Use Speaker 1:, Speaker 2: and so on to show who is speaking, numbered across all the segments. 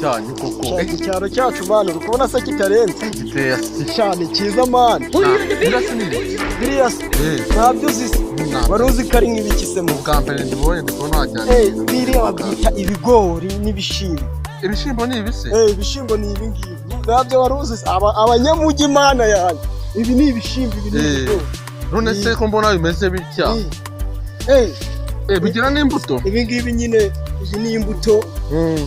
Speaker 1: cyanyu koko.
Speaker 2: Shaka icyaro cyacu, man, uri kubona se kitarenze?
Speaker 1: Giteye.
Speaker 2: Cyane cyiza, man.
Speaker 1: Biriya ni ibiki?
Speaker 2: Biriya se?
Speaker 1: Eh.
Speaker 2: Ntabyo uzi se?
Speaker 1: Ntabwo.
Speaker 2: Wari uzi ko ari nk'ibiki se mu?
Speaker 1: Bwa mbere ndibonye, ndi kubona wagira
Speaker 2: Eh, biriya babyita ibigori n'ibishimbo.
Speaker 1: Ibishyimbo ni ibisi?
Speaker 2: Eh, ibishyimbo ni ibi ngibi. Ntabyo wari uzi se? Abanyamujyi, mana yanjye, ibi ni ibishyimbo, ibi ni
Speaker 1: Eh.
Speaker 2: ibigori.
Speaker 1: None se ko mbona bimeze bitya?
Speaker 2: Eh.
Speaker 1: Eh, bigira n'imbuto?
Speaker 2: Ibi ngibi nyine, iyi ni imbuto. Eh,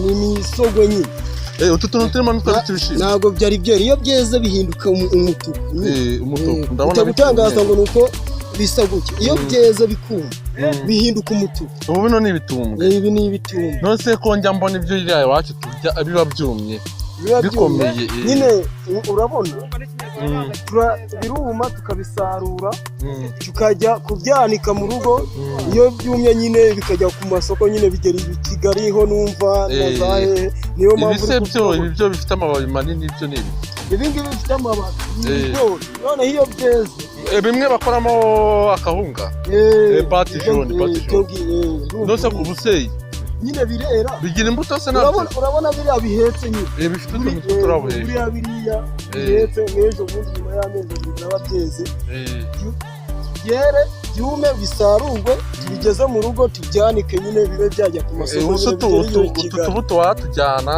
Speaker 2: ni imisogwe nyine.
Speaker 1: Eh, utu tuntu turimo nitwo twita ibishyimbo?
Speaker 2: Ntabwo byari byera. Iyo byeze bihinduka umutuku nyine.
Speaker 1: Eh, umutuku.
Speaker 2: Eh,
Speaker 1: Ndabona
Speaker 2: bitagutangaza
Speaker 1: bifite
Speaker 2: ngo ni uko bisa gutya. Iyo byeze bikuma, bihinduka umutuku.
Speaker 1: Ubu bino ni ibitumbwe?
Speaker 2: Eh, ibi ni ibitumbwe.
Speaker 1: None se ko njya mbona ibyo iriya iwacu turya biba byumye?
Speaker 2: Biba byumye.
Speaker 1: Bikomeye, eh.
Speaker 2: Nyine urabona biruma, tukabisarura, tukajya kubyanika mu rugo. Iyo byumye nyine bikajya ku masoko nyine, bigera i Kigali ho numva na
Speaker 1: Eh.
Speaker 2: za hehe. Niyo mpamvu
Speaker 1: Ibi se
Speaker 2: uri
Speaker 1: byo
Speaker 2: kubibona.
Speaker 1: Ibi byo bifite amababi manini byo ni ibi?
Speaker 2: Ibi ngibi bifite amababi ni
Speaker 1: Eh.
Speaker 2: ibigori. Noneho iyo byeze
Speaker 1: Eh, bimwe bakoramo akahunga.
Speaker 2: Eh,
Speaker 1: Eh, pâte jaune, pâte
Speaker 2: ibyo
Speaker 1: jaune.
Speaker 2: ndumva
Speaker 1: None se
Speaker 2: ubizi.
Speaker 1: ubuseye
Speaker 2: Nyine birera.
Speaker 1: Bigira imbuto se nabyo?
Speaker 2: Urabona biriya bihetse nyine.
Speaker 1: Eh, bifite utuntu tw'uturabo hejuru.
Speaker 2: Buriya biriya
Speaker 1: Eh.
Speaker 2: bihetse, nk'ejo bundi nyuma y'amezi 2 biraba byeze.
Speaker 1: Eh.
Speaker 2: Byere, byume, bisarurwe, tubigeze mu rugo, tubyanike nyine, bibe byajya ku masoko
Speaker 1: Eh, ubu se
Speaker 2: nyine, bigere iyo i
Speaker 1: utu
Speaker 2: Kigali.
Speaker 1: tubuto watujyana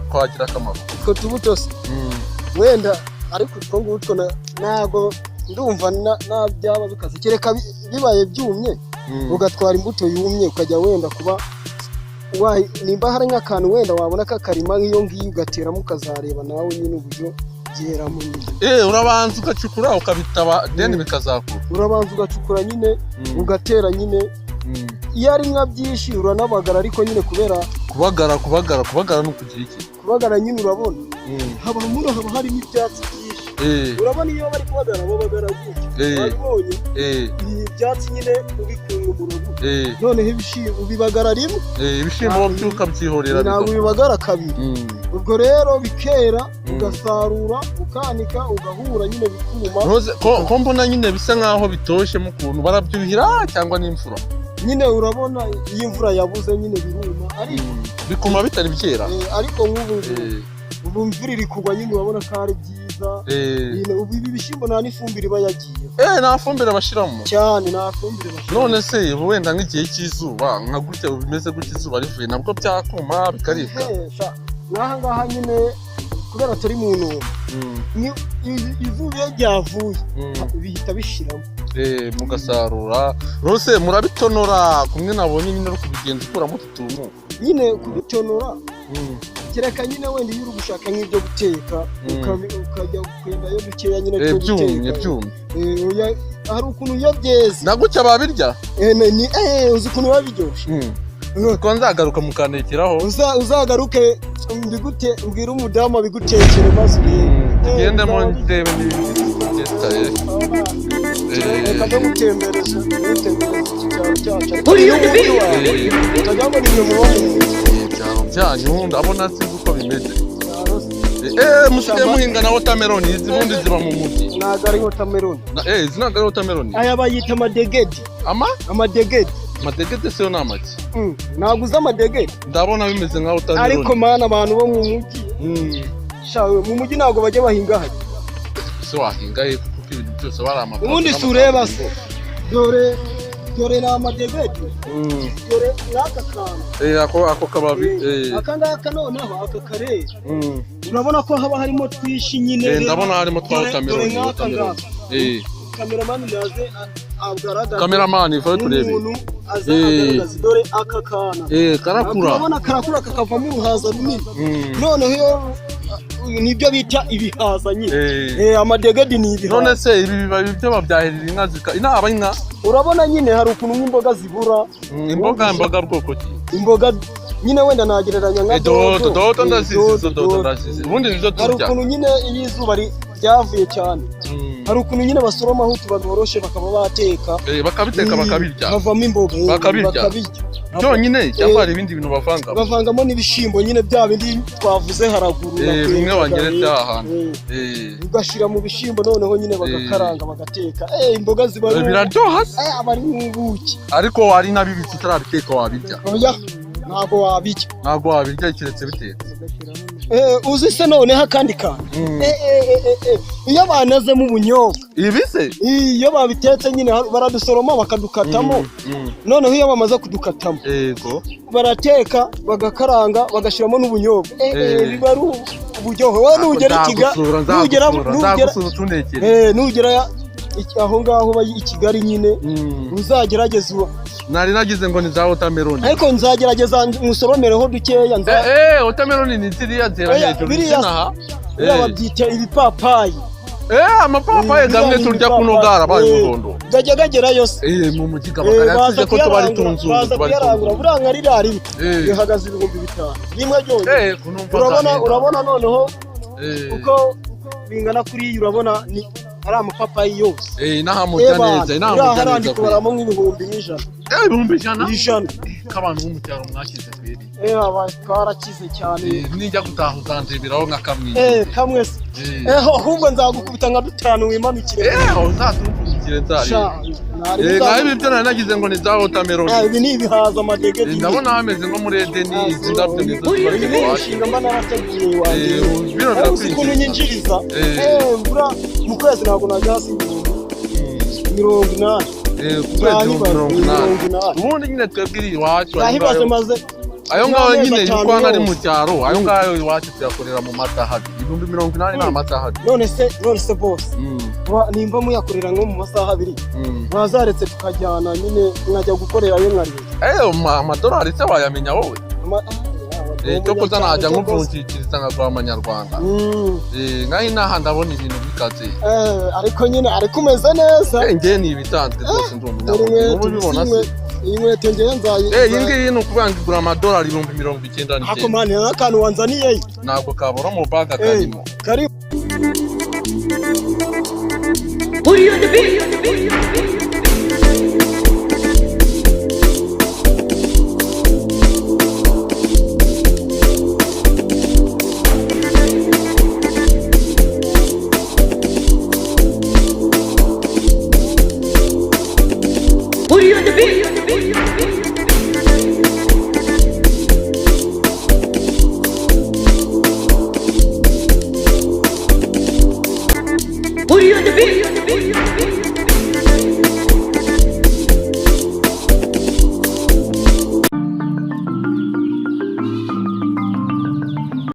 Speaker 1: twagira akamaro?
Speaker 2: Utwo tubuto se? Wenda, ariko utwo ngutwo ntago ndumva na byaba bikaze, kereka bibaye byumye, ugatwara imbuto yumye, ukajya wenda kuba nimba hari nk'akantu wenda wabona k'akarima nk'iyo ngiyo, ugateramo, ukazareba nawe nyine uburyo byeramo nyine.
Speaker 1: Eh, urabanza ugacukura, ukabitaba, then bikazakura.
Speaker 2: Urabanza ugacukura nyine, ugatera nyine. Iyo ari nka byinshi uranabagara, ariko nyine kubera
Speaker 1: Kubagara, kubagara ni ukugira iki?
Speaker 2: Kubagara nyine, urabona haba muno haba harimo ibyatsi byinshi. Urabona iyo bari kubagara, babagara gutya. Babibonye?
Speaker 1: Eh.
Speaker 2: Ibi byatsi nyine ubikunkumura gutya. Noneho ibishyimbo ubibagara rimwe.
Speaker 1: Eh, ibishyimbo byo ukabyihorera.
Speaker 2: Ntabwo
Speaker 1: Bigakura.
Speaker 2: ubibagara kabiri. Ubwo rero bikera, ugasarura, ukanika, ugahura nyine, bikuma.
Speaker 1: Ntuze ko mbona nyine bisa nkaho bitoshye mu kuntu, barabyuhira cyangwa n'imvura?
Speaker 2: Nyine urabona iyo imvura yabuze nyine biruma, ariko
Speaker 1: Bikuma bitari byera.
Speaker 2: Eh, ariko nk'ubu ngubu ubu imvura iri kugwa nyine, urabona ko ari byiza. Nyine ubu ibi bishyimbo nta n'ifumbire iba yagiye.
Speaker 1: Eh, nta fumbire bashyiramo?
Speaker 2: Cyane, nta fumbire bashyiramo.
Speaker 1: None se ubu wenda nk'igihe cy'izuba nka gutya bimeze gutya, izuba rivuye, nabwo byakuma bikaribwa?
Speaker 2: Eh, sha, nk'aha ngaha nyine kubera turi mu ntumbi, izuba iyo ryavuye bihita bishiramo.
Speaker 1: Eh, mugasarura rwose, murabitonora kumwe nabonye nyine uri kubigenza ukuramo utu tuntu?
Speaker 2: Nyine kubitonora, kereka nyine wenda iyo uri gushaka nk'ibyo guteka, ukajya kwendayo dukeya nyine
Speaker 1: Eh,
Speaker 2: two
Speaker 1: byumye?
Speaker 2: guteka.
Speaker 1: Byumye.
Speaker 2: Eh, oya, hari ukuntu iyo byeze
Speaker 1: Na gutya babirya?
Speaker 2: Eh, uzi ukuntu biba biryoshye.
Speaker 1: Ko nzagaruka mukantekeraho.
Speaker 2: Uzagaruke mbigute, mbwire umudamu abigutekere maze urebe.
Speaker 1: Tugendemo ndebe n'ibindi byesitaye.
Speaker 2: Reka mbe ngutembereze iki cyaro cyacu.
Speaker 3: Uri on the beat.
Speaker 2: Utagira ngo ni mwe muba mu mujyi.
Speaker 1: Ibyaro byanyu ndabona sinzi uko bimeze.
Speaker 2: Cyaro se.
Speaker 1: Eh, musigaye muhinga na watermelon? Izi bundi ziba mu mujyi.
Speaker 2: Ntabwo ari watermelon.
Speaker 1: Eh, izi ntabwo ari watermelon?
Speaker 2: Aya bayita amadegedi.
Speaker 1: Ama?
Speaker 2: Amadegedi.
Speaker 1: Amadegede se yo ni amaki?
Speaker 2: Ntabwo uzi amadegedi?
Speaker 1: Ndabona bimeze nka watermelon.
Speaker 2: Ariko mana, abantu bo mu mujyi, sha, mu mujyi ntabwo bajya bahinga hajya.
Speaker 1: Se wahinga he, kuko ibintu byose bari amapave
Speaker 2: Ubundi si ureba se? Dore, dore ni amadegede. Dore n'aka kantu.
Speaker 1: Eh, ako kababi, eh.
Speaker 2: Aka ngaka noneho aka karere, urabona ko haba harimo twishi nyine.
Speaker 1: Eh, ndabona harimo twa
Speaker 2: Dore
Speaker 1: watermelon.
Speaker 2: nk'aka
Speaker 1: Watermelon.
Speaker 2: ngaka.
Speaker 1: Eh.
Speaker 2: Cameraman naze agaragaze.
Speaker 1: Cameraman, vayo turebe.
Speaker 2: N'umuntu aza
Speaker 1: Eh.
Speaker 2: agaragaze. Dore aka kana.
Speaker 1: Eh, karakura.
Speaker 2: Urabona karakura, kakavamo uruhaza runini. Noneho iyo nibyo bita ibihaza nyine.
Speaker 1: Eh.
Speaker 2: Eh, amadegedi ni ibihaza.
Speaker 1: None se ibi bibabi byo babyahirira inka zika inaba inka?
Speaker 2: Urabona nyine hari ukuntu nk'imboga zibura.
Speaker 1: Imboga, imboga bwoko ki?
Speaker 2: Imboga nyine wenda nagereranya nka
Speaker 1: Eh, dodo, dodo.
Speaker 2: Eh,
Speaker 1: Ndazizi izo dodo, ndazizi. Ubundi nizo
Speaker 2: Hari
Speaker 1: turya.
Speaker 2: ukuntu nyine iyo izuba ryavuye cyane, hari ukuntu nyine basoromaho utubabi boroshe, bakaba bateka.
Speaker 1: Eh, bakabiteka, bakabirya.
Speaker 2: Havamo imboga, eh.
Speaker 1: Bakabirya.
Speaker 2: Bakabirya.
Speaker 1: Byonyine cyangwa
Speaker 2: Eh.
Speaker 1: hari ibindi bintu bavangamo?
Speaker 2: Bavangamo n'ibishyimbo nyine, bya bindi twavuze haraguru.
Speaker 1: Eh,
Speaker 2: Nakwekaga,
Speaker 1: bimwe wanyeretse
Speaker 2: eh,
Speaker 1: aha hantu.
Speaker 2: eh.
Speaker 1: Eh.
Speaker 2: Ugashyira mu bishyimbo, noneho nyine bagakaranga, bagateka. Eh, imboga ziba
Speaker 1: Eh, biraryoha se?
Speaker 2: Eh, aba ari nk'ubuki.
Speaker 1: Ariko wari nabibitse utarabiteka wabirya?
Speaker 2: Oya. Ntabwo wabirya.
Speaker 1: Ntabwo wabirya keretse bitetse.
Speaker 2: Uzi se noneho akandi kantu? Iyo banazemo ubunyobwa.
Speaker 1: Ibi se?
Speaker 2: Iyo babitetse nyine, baradusoroma bakadukatamo. Noneho iyo bamaze kudukatamo, barateka, bagakaranga, bagashyiramo n'ubunyobwa. Biba ari uburyohe. Wowe nugera i Kigali,
Speaker 1: Nzagusura,
Speaker 2: nugera
Speaker 1: nzagusura,
Speaker 2: nugera
Speaker 1: nzagusura utunekere.
Speaker 2: Nugera aho ngaho i Kigali nyine, uzagerageze
Speaker 1: Nari nagize ngo ni za watermelon.
Speaker 2: Ariko nzagerageza musoromereho dukeya
Speaker 1: Watermelon ni ziriya zera
Speaker 2: Oya,
Speaker 1: hejuru zinaha.
Speaker 2: Biriya babyita ibipapayi.
Speaker 1: Amapapayi
Speaker 2: Biriya
Speaker 1: gamwe
Speaker 2: ni
Speaker 1: turya kuno
Speaker 2: ibipapayi.
Speaker 1: garabaye umuhondo.
Speaker 2: Gajya gagerayo se.
Speaker 1: Mu mujyi kaba
Speaker 2: Baza
Speaker 1: kayasize ko tuba ari
Speaker 2: kuyarangura,
Speaker 1: tunzungu,
Speaker 2: baza
Speaker 1: tuba ari
Speaker 2: kuyarangura.
Speaker 1: tunzungu.
Speaker 2: Buriya nka ririya rimwe rihagaze 5000, rimwe ryonyine.
Speaker 1: Kunumva
Speaker 2: Urabona,
Speaker 1: gahinda.
Speaker 2: urabona noneho uko bingana kuriya, urabona ni ari amapapayi yose.
Speaker 1: Inaha murya neza, inaha
Speaker 2: Uriya
Speaker 1: murya
Speaker 2: harandi
Speaker 1: neza.
Speaker 2: Kubaramo nk'ibihumbi 100,000.
Speaker 1: 100,000?
Speaker 2: 100.
Speaker 1: K'abantu bo mu cyaro mwakize kweri.
Speaker 2: Aba twarakize cyane.
Speaker 1: Nijya gutaha uzandeberaho nka kamwe.
Speaker 2: Kamwe se? Ahubwo nzagukubita nka dutanu wimanukire.
Speaker 1: Uzatumpfunyikire nzareba.
Speaker 2: Sha, nari
Speaker 1: Naho ibi byo nari nagize ngo ni za watermelon.
Speaker 2: Ibi ni ibihaza amadegede.
Speaker 1: Ndabona hameze nko muri Edeni, izi ndabyo nizo
Speaker 2: Ibi
Speaker 1: ziba
Speaker 2: ni
Speaker 1: ziri iwacu.
Speaker 2: imishinga mba narateguye iwanjye.
Speaker 1: Bino
Speaker 2: Ariko uzi ukuntu
Speaker 1: birakwinjiriza.
Speaker 2: nyinjiriza? Mbura mu kwezi ntabwo najya hasi 80,000.
Speaker 1: Ku kwezi
Speaker 2: Nahibaze,
Speaker 1: 80,000.
Speaker 2: 80,000.
Speaker 1: Ubundi nyine twebwe iri iwacu ayo
Speaker 2: Nahibaze
Speaker 1: ngayo,
Speaker 2: maze
Speaker 1: ayo ngayo
Speaker 2: n'amezi
Speaker 1: nyine
Speaker 2: 5
Speaker 1: yuko hano ari mu
Speaker 2: yose.
Speaker 1: cyaro, ayo ngayo iwacu tuyakorera mu masaha abiri. 80,000 ni amasaha abiri.
Speaker 2: None se bose, nimba muyakorera nko mu masaha 2, mwazaretse tukajyana nyine, nkajya gukorerayo nkareba.
Speaker 1: Amadolari se wayamenya wowe? Cyo kuza najya nkuvunjikiriza nkaguha amanyarwanda. Nkaho inaha ndabona ibintu bikaze.
Speaker 2: Ariko nyine ariko umeze neza.
Speaker 1: Njye ni ibisanzwe rwose, ndi
Speaker 2: Dore
Speaker 1: umunyamaguru.
Speaker 2: inkweto.
Speaker 1: Ubu ubibona se?
Speaker 2: Iyi nkweto ngewe nzayi
Speaker 1: Iyi ngiyi ni ukuvuga ngo igura amadolari ibihumbi mirongo icyenda
Speaker 2: Ako
Speaker 1: n'icyenda.
Speaker 2: mani n'akantu wanzaniye.
Speaker 1: Ntabwo kabura mu baga karimo.
Speaker 2: Kari
Speaker 3: Booty on the beat.